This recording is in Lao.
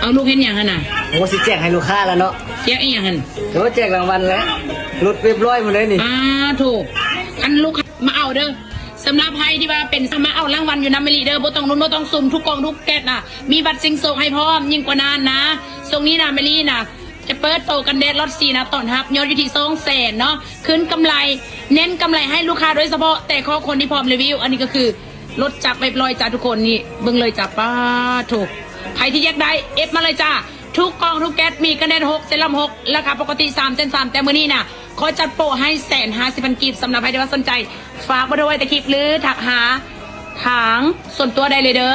ເອົາລູກເຮັດຫຍັງຫັ້ນນະ? ໂອ້ ຊິແຈກໃຫ້ລູກຄ້າລະເນາະ. ແຈກອີ່ຫຍັງຫັ້ນ? ໂອ້ ແຈກລາງວັນແຫຼະ ລົດເວັບຮ້ອຍໝົດເລີຍນີ້. ອ່າ ໂທ້ ອັນລູກຄ້າມາເອົາເດີ. ສຳລັບໃຜທີ່ວ່າເປັນ ມາເອົາລາງວັນຢູ່ນຳແມ່ລີເດີ ບໍ່ຕ້ອງລຸ້ນ ບໍ່ຕ້ອງຊຸ່ມ ທຸກກ່ອງທຸກແກັດນະ ມີບັດຊິງໂຊກໃຫ້ພ້ອມ. ຍິ່ງກວ່ານັ້ນນະ ຊ່ວງນີ້ນະ ແມ່ລີນະ ຈະເປີດໂຕກັນແດດລອດສີນະ ຕ້ອນຮັບຍອດຢູ່ທີ່ສອງແສນເນາະ ຄືນກຳໄລ ເນັ້ນກຳໄລໃຫ້ລູກຄ້າໂດຍສະເພາະ ແຕ່ຂໍຄົນທີ່ພ້ອມຣີວິວ. ອັນນີ້ກໍຄືລົດຈັກເວັບຮ້ອຍຈ້າທຸກຄົນ. ນີ້ເບິ່ງເລີຍຈ້າ ປາໂທ້ ໃຜທີ່ຢາກໄດ້ ເອັຟມາເລີຍຈ້າ. ທຸກກ່ອງທຸກແກັດ ມີກັນແດດຫົກ ເຊຣຳຫົກ ລາຄາປົກກະຕິສາມແສນສາມ ແຕ່ມື້ນີ້ນະ ຂໍຈັດໂປໃຫ້ແສນຫ້າສິບພັນກີບ. ສຳລັບໃຜທີ່ວ່າສົນໃຈ ຝາກເບີໂທໄວ້ໃຕ້ຄລິບ ຫຼື ທັກຫາທາງສ່ວນຕົວໄດ້ເລີຍເດີ.